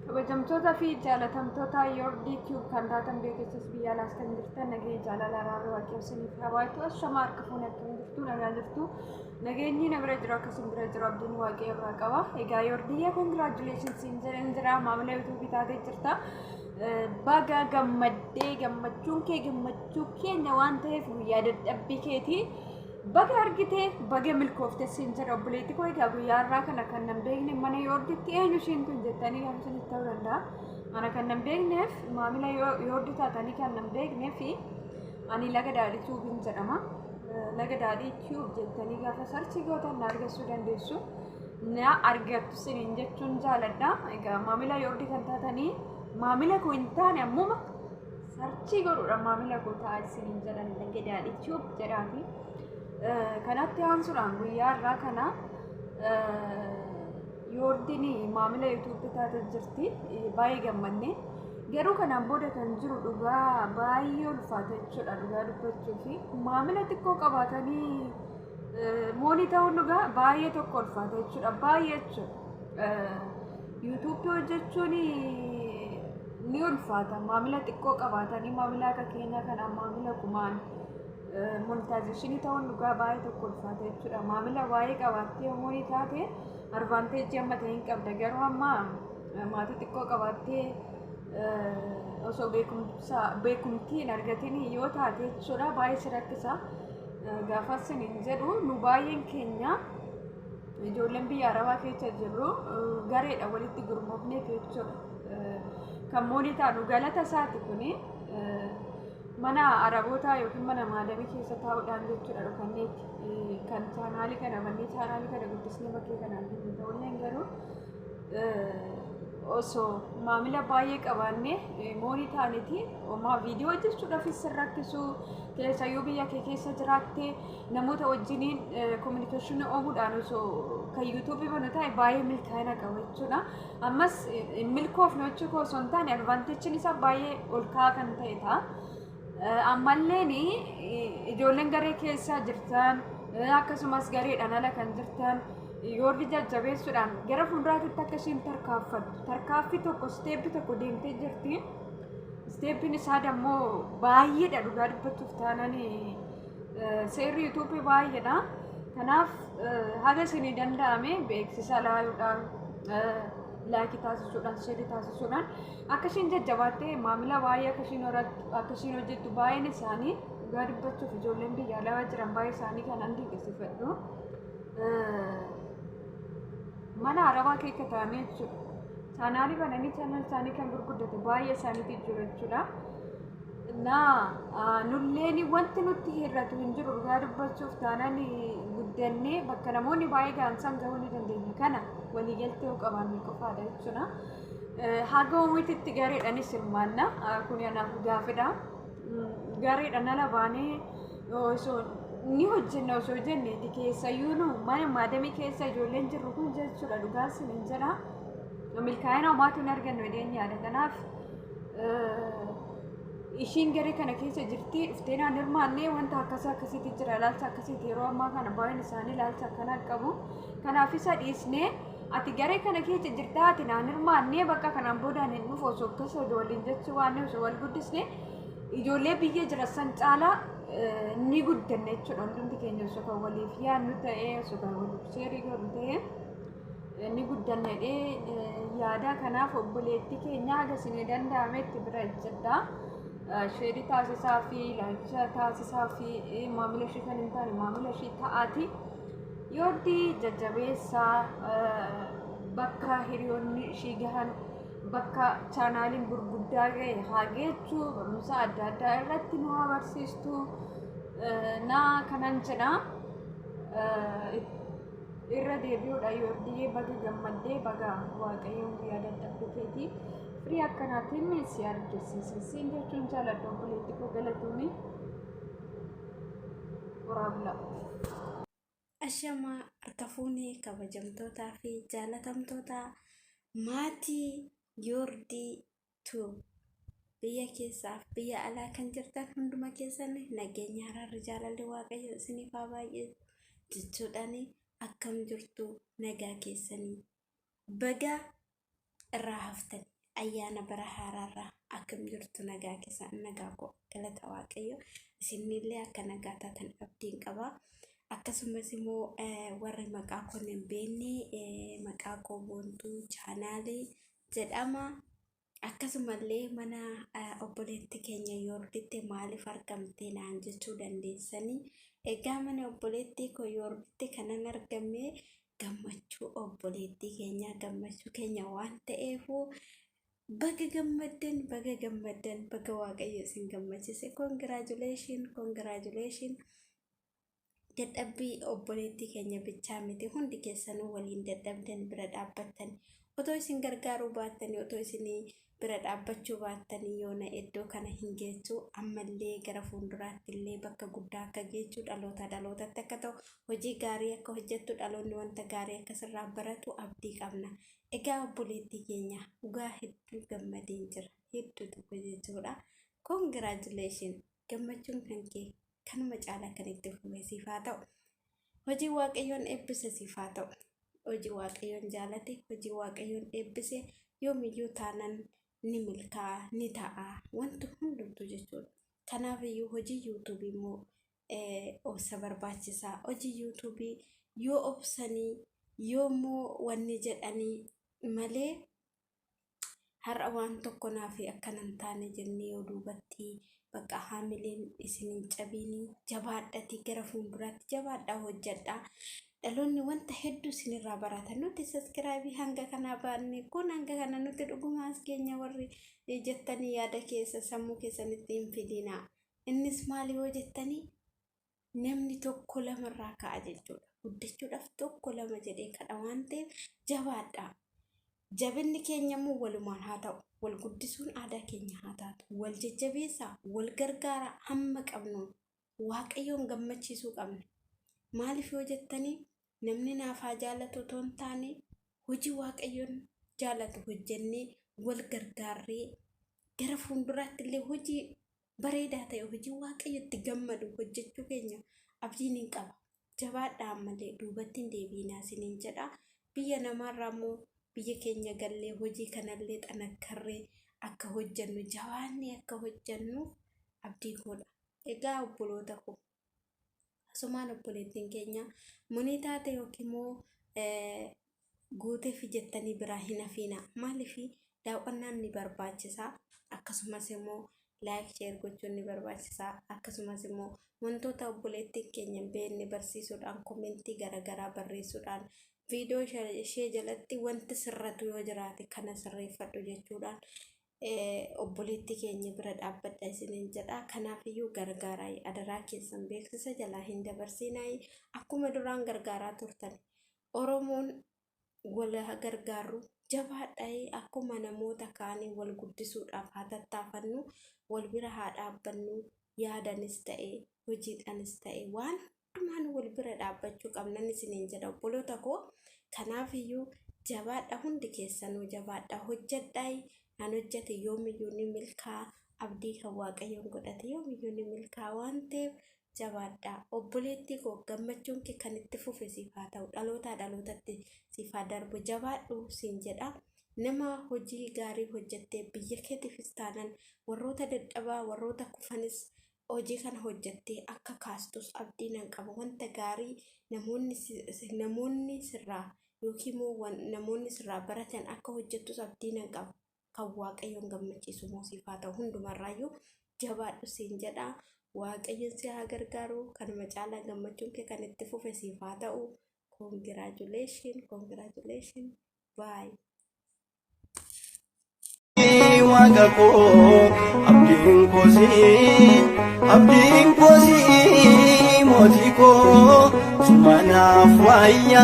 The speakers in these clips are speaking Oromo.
Kabajamtoota fi jaalatamtoota Yordii Tube kan taatan biyya keessas biyya alaas kan jirtan, nageenya, jaalala, araarri Waaqayyo isiniif haa baay'atu. Ashama, harka fuune, akkam jirtu? Nagaa jirtu? Nageenyi na bira jiru akkasuma bira jiru abdiin Waaqayyo irraa qaba. Egaa Yordiyya, congratulations siin jedhan jira. Maamila YouTube taatee jirta. Baga gammaddee, gammachuun kee gammachuu keenya waan ta'eef guyyaa dadhabbii keetii baga argitee, baga milkoofte siin jedha, obboleetti koo. Egaa guyyaa irraa kana kan nan beekne mana Yoorditti eenyu isheen tun jettanii kan isinitti ta'uu danda'a. Ana kan nan beekneef, maamila Yoordi taatanii kan nan beekneef, ani Laga Daadhii Tuubiin jedhama. Laga Daadhii Tube jettanii gaafa search gootan na argachuu dandeessu. Na argattu siniin jechuun jaaladha. Egaa maamila Yoordi kan taatanii, maamila koo hin taane ammuma search godhuudha maamila koo ta'aa isiniin jedhan, Laga Daadhii Tube jedhaati. Kanatti aansuudhaan guyyaa irraa kana Yoordiin maamila YouTube taate jirti. Baay'ee gammanne. Garuu kanaan booda kan jiru dhugaa baay'ee ulfaata jechuudha, dhugaa dubbachuu fi maamila xiqqoo qabaatanii money ta'uun dhugaa baay'ee tokko ulfaata jechuudha. Baay'ee jechuudha. YouTube hojjechuun ni ulfaata. Maamila xiqqoo qabaatanii, maamila akka keenyaa kanaan maamila kumaan monetization ta'uun dhugaa baay'ee tokko ulfaata jechuudha. Maamila baay'ee qabaattee money taate advantage amma ta'e hin qabda. Garuu amma maatii xiqqoo qabaattee osoo beekumsa beekumtii hin argatin yoo taate jechuudha, baay'ee si rakkisa. Gaafa isin hin jedhu, nu baay'een keenya ijoolleen biyya arabaa keessa jirru gareedha walitti gurmoofnee jechuudha. Kan money taanu galata isaati kuni mana arabootaa yookiin mana maadamii keessa taa'uudhaan jechuudha, dhufanneetti kan chaanaalii kana bannee, chaanaalii kana guddisnee bakkee kanaan jiru ta'ulleen, garuu osoo maamila baay'ee qabaanne money taaniti homaa viidiyoo hojjechuudhaafis sin rakkisu. Keessayyuu biyya kee keessa jiraattee namoota wajjiniin communication uumuudhaan osoo kan YouTube banu ta'e baay'ee milkaa'ina qaba jechuudha. Ammas hin milkoofne jechuu koo osoo hin taane, advantageiin isaa baay'ee ol ka'aa kan ta'e ta'a. Ammalleen ijoolleen garee keessa jirtan, akkasumas gareedhaan ala kan jirtan, Yoordi jajjabeessuudhaan gara fuulduraatti akka isheen tarkaanfattu, tarkaaffii tokko, step tokko deemtee jirti. Stepiin isaa dammoo baay'eedha, dhugaa dubbachuuf taanaan seerri YouTube baay'eedha. Kanaaf haga isinii danda'ame beeksisa laaluudhaan, like taasisuudhaan, share taasisuudhaan akka isheen jajjabaattee maamila baay'ee akka isheen horattu, akka isheen hojjettu, baay'een isaanii, dhugaa dubbachuuf, ijoolleen biyya alaa jiran baay'ee isaanii kanan dinqisiifadhu. Mana arabaa keessa taa'anii jechuudha. Chaanaalii bananii channel isaanii kan gurguddate baay'ee isaaniitu jiru jechuudha. Naa nulleen wanti nutti hir'atu hin jiru, dhugaa dubbachuuf taanaan guddannee bakka namoonni baay'ee ga'an san gahuu ni dandeenya. Kana waliigaltee yoo qabaanne qofaadha jechuudha. Haga uumititti gareedhaanis hirmaanna. Kun anaaf gaafidha. Gareedhaan ala baanee osoo ni hojjenna osoo jenneeti, keessayyuu nu mana maadamii keessa ijoolleen jirru kun jechuudha, dhugaa sin hin jedha. Milkaa'ina homaatu hin argannu jedheen yaada. Kanaaf ishiin garee kana keessa jirti, dhuftee naan hirmaannee wanta akkasii akkasiitti jira, ilaalcha akkasiiti yeroo ammaa kana baay'een isaanii ilaalcha akkanaa qabu. Kanaaf isa dhiisnee, ati garee kana keessa jirta, ati naan hirmaannee, bakka kanaan boodaan hin dhufu osoo akkas waliin jechuu waan osoo wal guddisne, ijoollee biyya jira san caalaa ni guddanne jechuudha. Hundumti keenya osoo kan waliif yaadnu ta'ee, osoo kan waliif share godhu ta'ee, ni guddanne jedhee yaada. Kanaaf obboleettii keenya haga isinii danda'ametti bira ejjedha. Share taasisaa fi like taasisaa fi maamila ishee kan hin taane maamila ishee ta'aati. Yoordii jajjabeessaa, bakka hiriyoonni ishii gahan, bakka chaanaaliin gurguddaa gahe haa geechuu, barumsa adda addaa irratti nu haa barsiistu naa kanan jedha. Irra deebi'uudha, Yoordiyyee, baga gammaddee, baga Waaqayyoon guyyaa dadhabbii keetii firii akkanaatiin si argisiise siin jechuun jaaladha. Obboleetti koo, galatoomii, horaa bulaa. Ashamaa, harka fuunee, kabajamtootaa fi jaalatamtoota maatii Yoordii Tube biyya keessaaf biyya alaa kan jirtan hunduma keessan, nageenya, araarri, jaalalli Waaqayyo isiniif haa baay'atu jechuudhaan, akkam jirtu? Nagaa keessanii? Baga irraa haftanii. Ayyaana bara haaraarraa akkam jirtu? Nagaa keessan? Nagaa koo, galata Waaqayyo. Isinillee akka nagaa taatan abdiin qaba. Akkasumas immoo warri maqaa koo hin beekne, maqaa koo Boontuu Chaanaalii jedhama. Akkasumallee mana obboleetti keenya Yoorditti maaliif argamte naan jechuu dandeessanii. Egaa mana obboleettii koo Yoorditti kanan argame gammachuu obboleettii keenyaa, gammachuu keenya waan ta'eef, baga gammaddan, baga gammaddan, baga Waaqayyo isin gammachise. Congratulation, congratulation. Dadhabbii obboleettii keenya bichaa miti, hundi keessanuu waliin dadhabdan, bira dhaabbattan. Otoo isin gargaaruu baattanii, otoo isin bira dhaabbachuu baattanii, yoona iddoo kana hin geessu. Ammallee gara fuulduraatti illee bakka guddaa akka geessu, dhaloota dhalootatti akka ta'u, hojii gaarii akka hojjettu, dhaloonni wanta gaarii akka sirraa baratu abdii qabna. Egaa obboleettii keenya, dhugaa hedduu gammadeen jira, hedduu tokko jechuudha. Congratulation. Gammachuun kan kee kanuma caalaa kan itti fufe siif haa ta'u. Hojii Waaqayyoon eebbise siif haa ta'u. Hojii Waaqayyoon jaalate, hojii Waaqayyoon eebbise yoomiyyuu taanan ni milkaa'a, ni ta'a wanti hundumtuu jechuudha. Kanaaf iyyuu hojii YouTubeii immoo obsa barbaachisaa. Hojii YouTubeii yoo obsanii, yoommoo wanni jedhanii malee, har'a waan tokko naaf akkana hin taane jennee yoo duubatti bakka haamileen isin hin cabiinii, jabaadhatii gara fuulduraatti jabaadhaa, hojjedhaa. Dhaloonni wanta hedduu isinirraa barata. Nuti subscribeii hanga kanaa baanne kun hanga kana nuti dhugumaas keenya warri jettanii yaada keessa sammuu keessanitti hin fidinaa. Innis maali yoo jettanii, namni tokko lamarraa ka'a jechuudha. Guddachuudhaaf tokko lama jedhee kadha waan ta'eef, jabaadhaa. Jabinni keenya immoo walumaan haa ta'u. Wal guddisuun aadaa keenya haa taatu. Wal jajjabeessaa, wal gargaaraa, hamma qabnuun Waaqayyoon gammachiisuu qabna. Maaliif yoo jettanii, namni naaf haa jaalatu otoo hin taane, hojii Waaqayyoon jaalatu hojjennee, wal gargaarree, gara fuulduraatti illee hojii bareedaa ta'e, hojii Waaqayyo itti gammadu hojjechuu keenya abdiin hin qaba. Jabaadhaa, ammallee duubatti hin deebiinaa isiniin jedha. Biyya namaarraa immoo biyya keenya gallee hojii kanallee xanakkarree akka hojjennu, jabaannee akka hojjennu abdii koodha. Egaa obboloota koo, asumaan obboleettiin keenya monii taate yookiin immoo guuteef jettanii biraa hin hafiina. Maaliif? Daawwannaan ni barbaachisa. Akkasumas immoo like, share gochuun ni barbaachisa. Akkasumas immoo wantoota obboleettiin keenya hin beekne barsiisuudhaan, commentii garaagaraa barreessuudhaan, viidiyoo ishee jalatti wanti sirratu yoo jiraate kana sirreeffadhu jechuudhaan obboleettii keenya bira dhaabbadha isiniin jedha. Kanaafiyyuu gargaaraa, adaraa keessan, beeksisa jalaa hin dabarsinaa. Akkuma duraan gargaaraa turtan, Oromoon wal gargaarru, jabaadhaa. Akkuma namoota kaanii wal guddisuudhaaf haa tattaafannu, wal bira haa dhaabbannu. Yaadanis ta'e, hojiidhaanis ta'e, waan hundumaan wal bira dhaabbachuu qabnan isiniin jedha, obboloota koo. Kanaafiyyuu jabaadha, hundi keessanuu jabaadha, hojjedhaa. Kan hojjete yoomiyyuu ni milkaa'a. Abdii kan Waaqayyoon godhate yoomiyyuu ni milkaa'a waan ta'eef, jabaadha. Obboleettii koo, gammachuun kee kan itti fufe siif haa ta'u, dhalootaa dhalootatti siif haa darbu, jabaadhu siin jedha. Nama hojii gaarii hojjettee biyya keetiifis taanan, warroota dadhabaa, warroota kufanis hojii kana hojjettee akka kaastus abdii nan qaba. Wanta gaarii namoonni sirraa yookiin immoo namoonni sirraa baratan akka hojjettus abdii nan qaba. Kan Waaqayyoon gammachiisu immoo siif haa ta'u. Hundumarraayyuu jabaadhu siin jedha. Waaqayyoon si haa gargaaru. Kanuma caalaa gammachuun kee kan itti fufe siif haa ta'u. Congratulation, congratulation, bye. Waaqa koo, abdiin koosii, abdiin koosii, mootii koo, sumanaaf waayya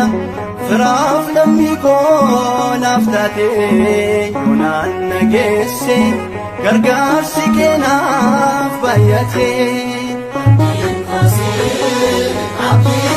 firaaf lammii koo naaf taate, yoonaan nageesse gargaarsi keenaaf baay'ate. Abdiin koosii, abdiin